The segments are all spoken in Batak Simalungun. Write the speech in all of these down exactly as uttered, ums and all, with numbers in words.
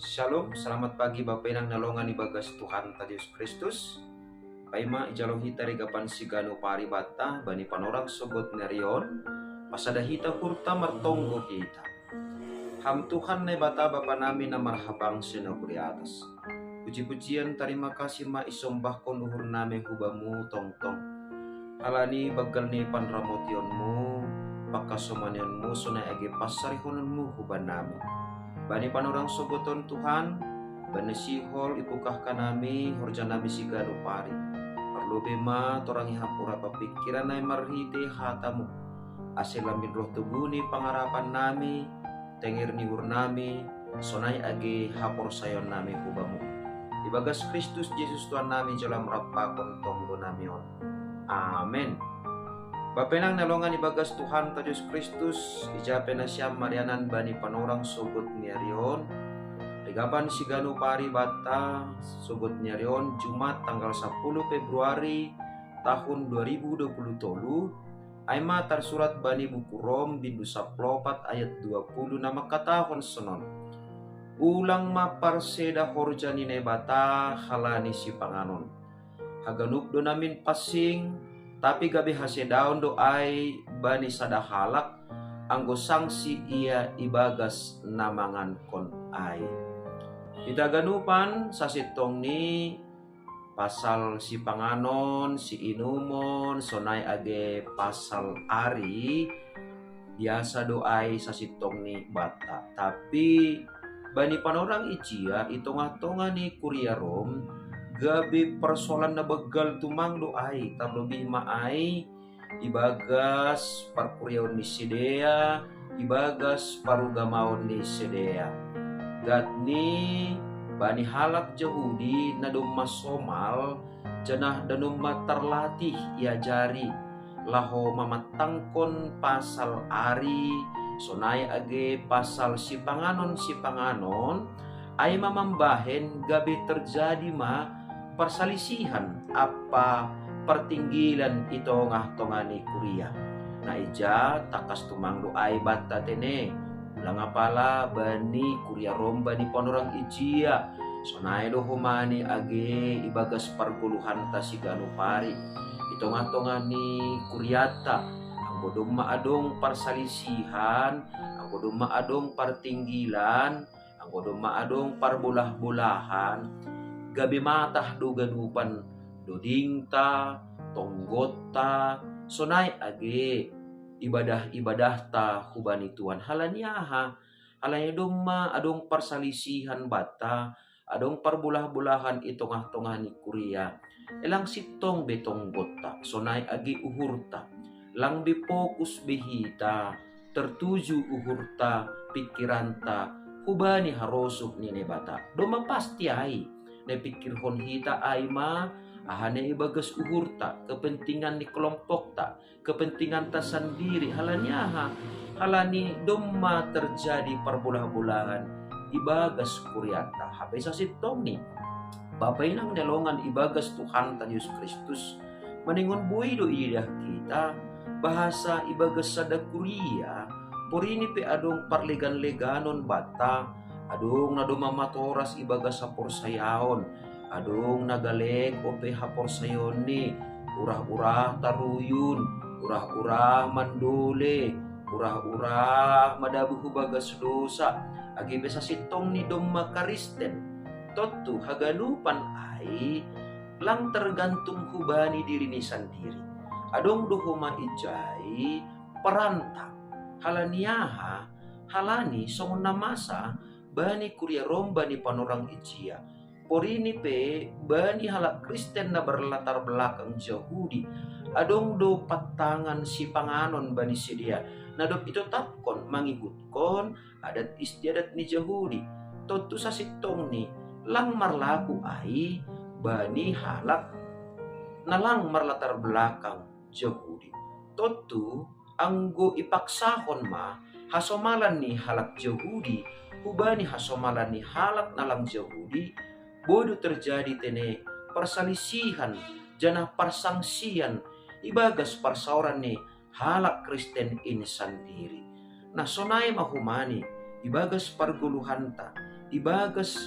Shalom, selamat pagi Bapa Inang na longan ibagas Tuhanta Jesus Kristus. Paima ijalo hita rigapan siganu paribata bani panorang sogot ni ari on, pasada hita hurta martonggo hita. Ham Tuhan Naibata Bapa nami na marhabang sinogri atas. Puji-pujian tarima kasih ma isombahkon uhur nami hubamu tongtong. Halani banggal ni panramotionmu, pangkasomanionmu sonai age pansarihononmu hubanami. Bani panorang sogoton Tuhan, bani sihol ipukahkan nami horja nami siganu pari. Parlobe ma torangi hapura papingkiran nai marhite hatamu. Ase lambin roh toguni pangarapan nami, tenger ni uhur nami, sonai age haporsayaon nami hubamu. Ibagas Kristus Jesus Tuhan nami jolam rampakon tonggo nami on. Amen. Bapa Inang na longan ibagas Tuhanta Jesus Kristus, ija pe nasiam marianan bani panorang sogot ni ari on, rigapan siganu paribata sogot ni ari on Jumat tanggal sapuluh Februari tahun dua ribu dua puluh tolu, ai ma tarsurat bani buku Rom bindu saplopat ayat dua puluh na mangkatahon sonon: Ulang ma parseda horja ni Naibata halani sipanganon. Haganup do namin pansing, tapi gabe hasedaon do ai bani sada halak, anggo sangsi ia ibagas na mangankon ai. Hita ganupan sasintongni pasal sipanganon, siinumon, sonai age pasal ari, biasa do ai sasintongni banta. Tapi bani panorang ijia i tongah-tongah ni kuria Rom, gabe parsoalan na banggal tumang do ai, tarlobih ma ai ibagas parkuriaon ni sidea, ibagas parugamaon ni sidea. Gatni bani halak Jahudi na domma somal, janah na domma tarlatih iajari laho mamantangkon pasal ari, sonai age pasal sipanganon-sipanganon, ai ma mambahen gabe terjadi ma parsalisihan ampa partinggilan i tongah-tongah ni kuria. Na ija tangkas tumang do ai banta tene, ulang apala bani kuria Rom bani panorang ijia, sonai do homani age ibagas pargoluhanta siganu pari. I tongah-tongah ni kurianta, anggo domma adong parsalisihan, anggo domma adong partinggilan, anggo domma adong parbolah-bolahan, gabe matah do ganupan dodingta, tonggotta, sonai age ibadah-ibadahta hubani Tuhan. Halani aha? Halani domma adong parsalisihan banta, adong parbolah-bolahan i tongah-tongah ni kuria. Ai lang sintong be tonggotta, sonai age uhurta. Lang be fokus be hita, tertuju uhurta, pingkiranta hubani harosuh ni Naibata. Domma pasti ai, na pingkirhon hita ai ma aha na ibagas uhurta, kepentingan ni kelompokta, kepentinganta sandiri. Halani aha? Halani domma terjadi parbolah-bolahan ibagas kurianta. Hape sasintongni, Bapa Inang na longan ibagas Tuhanta Jesus Kristus, maningon boi do iidah hita bahasa ibagas sada kuria, porini pe adong parlegan-leganon banta, adong na domma matoras ibagas haporsayaon, adong na galek ope haporsayaonni, urah-urah taruyun, urah-urah mandole, urah-urah madabuh hubagas dosa, age pe sasintongni domma Karisten. Tontu haganupan ai lang tergantung hubani dirini sandiri. Adong do homa ijai peranta. Halani aha? Halani songon na masa bani kuria Rom bani panorang ijia, porini pe bani halak Kristen na berlatar belakang Jahudi, adong do pantangan sipanganon bani sidea na dob itotapkon mangihutkon adat istiadat ni Jahudi. Tontu sasintongni lang marlaku ai bani halak na lang marlatar belakang Jahudi. Tontu anggo ipaksahon ma hasomalan ni halak Jahudi hubani hasomalan ni halak na lang Jahudi, boi do terjadi tene parsalisihan janah parsangsian ibagas parsaoran ni halak Kristen in sandiri. Na sonai ma humani ibagas pargoluhanta, ibagas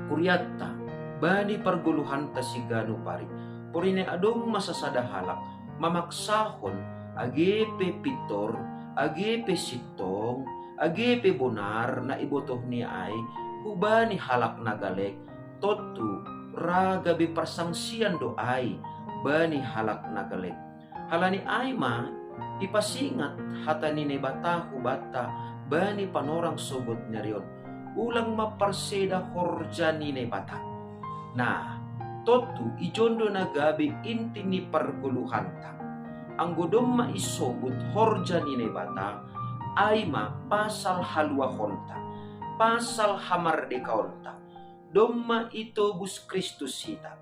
kuriatta bani pargoluhanta siganup ari. Porine adong ma sasada halak mamaksahon age pe pintor, age pe sintong, age pe bonar na ibotohni ai hubani halak na galek, tontu ra gabe parsangsian do ai bani halak na galek. Halani ai ma ipasingat hata ni Naibata hubanta bani panorang sogot ni ari on, ulang ma parseda horja ni Naibata. Nah, tontu ijon do na gabe inti ni pargoluhanta. Anggo domma isobut horja ni Naibata, ai ma pasal haluahonta, pasal hamardekaonta. Domma itobus Kristus hita,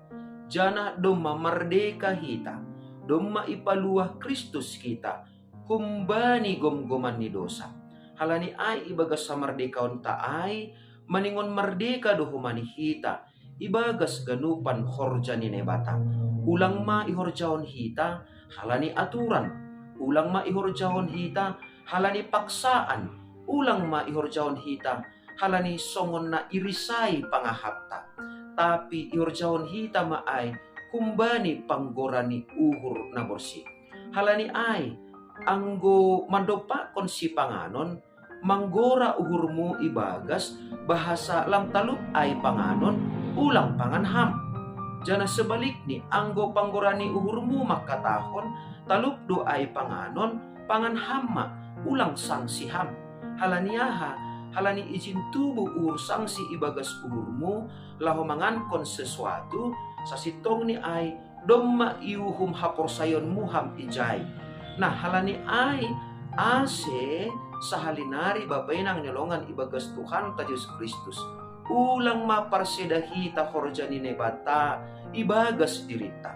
janah domma mardeka hita, domma ipaluah Kristus hita humbani gomgoman ni dosa. Halani ai ibagas hamardekaonta ai, maningon mardeka do homa ni hita ibagas ganupan horja ni Naibata. Ulang ma ihorjahon hita halani aturan, ulang ma ihorjahon hita halani paksaan, ulang ma ihorjahon hita halani songon na irisai pangahapta. Tapi ihorjahon hita ma ai humbani panggora ni uhur na borsih. Halani ai, anggo mandompakkon sipanganon, manggora uhurmu ibagas bahasa lam talup ai panganon, ulang pangan ham. Janah sebalikni, anggo panggora ni uhurmu mangkatahon, talup do ai panganon, pangan ham ma, ulang sangsi ham. Halani aha? Halani ijin tubu uhur sangsi ibagas uhurmu, laho mangankon sesuatu, sasintongni ai domma iuhum haporsayaonmu ham ijai. Nah, halani ai, ase sahali nari Bapa inang ni longan ibagas Tuhanta Jesus Kristus, ulang ma parseda hita horja ni Naibata ibagas dirinta.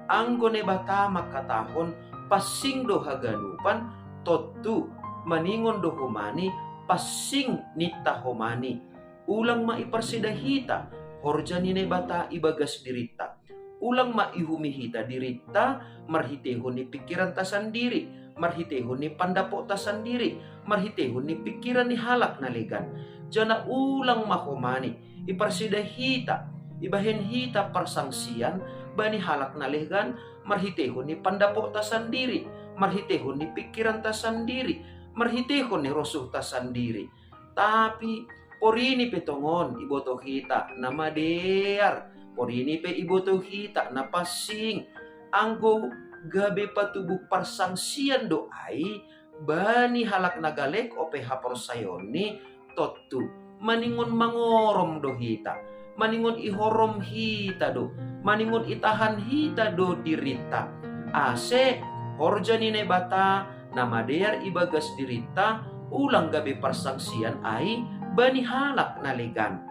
Anggo Naibata mangkatahon, passing do haganupan, tontu maningon do homani, passing ninta homani. Ulang ma iparseda hita horja ni Naibata ibagas dirinta. Ulang ma iuhumi hita dirinta marhiteihon ni pingkiranta sandiri, marhiteihon ni pandapotta sandiri, marhiteihon ni pingkiran ni halak na legan. Janah ulang ma homani iparseda hita, ibahen hita parsangsian bani halak na legan marhiteihon ni pandapotta sandiri, marhiteihon ni pingkiranta sandiri, marhiteihon ni rosuhta sandiri. Tapi porini pe tongon iboto hita na madear, porini pe iboto hita na passing, anggo gabe patubuh parsangsian do ai bani halak na galek ope haporsayaonni, tontu maningon mangorom do hita, maningon ihorom hita do, maningon itahan hita do dirinta. Ase horja ni Naibata na madear ibagas dirinta ulang gabe parsangsian ai bani halak na legan.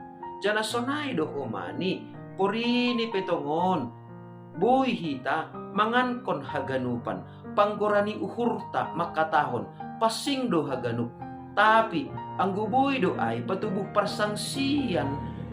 Janah sonai do homani, porini pe tongon boi hita mangankon haganupan, panggora ni uhurta mangkatahon, passing do haganup. Tapi anggo boi do ai patubuh parsangsian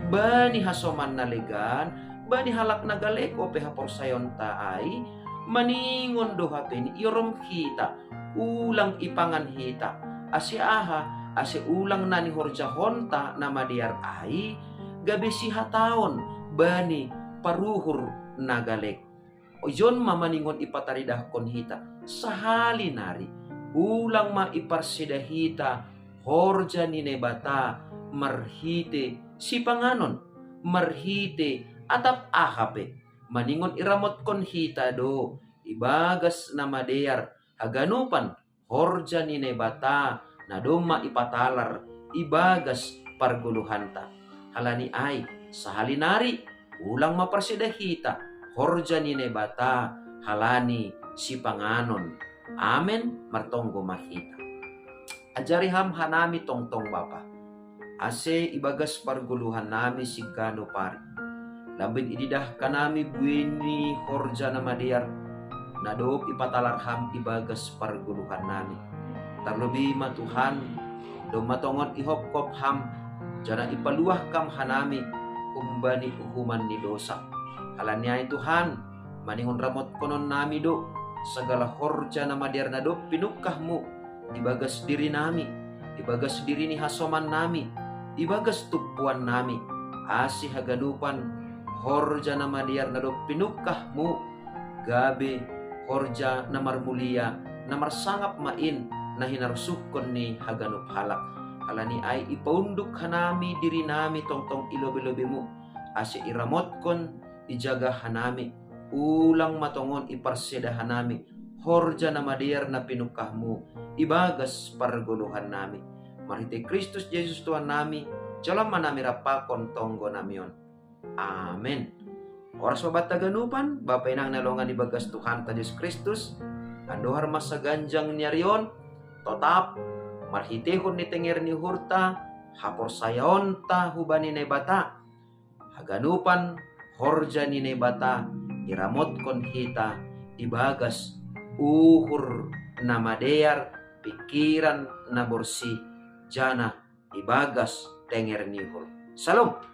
bani hasoman na legan, bani halak na galek ope haporsayaonta ai, maningon do hape ni iorom hita, ulang ipangan hita. Ase aha? Ase ulang na nihorjahonta na madear ai gabe sihataon bani paruhur na galek. Ijon ma maningon ipataridahkon hita sahali nari, ulang ma iparseda hita horja ni Naibata marhite sipanganon, marhite atap aha pe, maningon iramotkon hita do ibagas na madear haganupan horja ni Naibata na domma ipatalar ibagas pargoluhanta. Halani ai, sahali nari, ulang ma parseda hita horja ni Naibata halani sipanganon. Amen. Martonggo ma hita. Ajari ham hanami tongtong, Bapa, ase ibagas pargoluhannami siganup ari, lambin ididah hanami buei ni horja na madear na dob ipatalar ham ibagas pargoluhannami. Tarlobi ma, Tuhan, domma tongon ihopkop ham, janah ipaluah ham hanami humbani uhuman ni dosa. Halani ai, Tuhan, maningon ramotkononnami do sagala horja na madear na dob pinungkahmu ibagas dirinami, ibagas diri ni hasomannami, ibagas tumpuan nami, asi haganupan horja na madear na dob pinungkah-Mu, gabe horja na marmulia, na marsangap ma in na hinarusuhkon ni haganup halak. Halani ai ipaunduk hanami diri nami tongtong i lobei-lobei-Mu, asi iramotkon, ijaga hanami, ulang ma tongon iparseda hanami horja na madear na pinungkah-Mu ibagas pargoluhan nami. Marhitei Kristus Jesus Tuhan nami, jalo ma nami rap pakon tonggo nami on. Amen. Horas ma banta haganupan, bapa inang na longan ibagas Tuhanta Jesus Kristus, andohar ma saganjang ni ari on, totap, marhiteihon ni tenger ni uhurta, haporsayaonta hubani Naibata, haganupan horja ni Naibata iramotkon hita ibagas uhur na madear, pikiran na borsih, janah ibagas tenger ni uhur. Salom.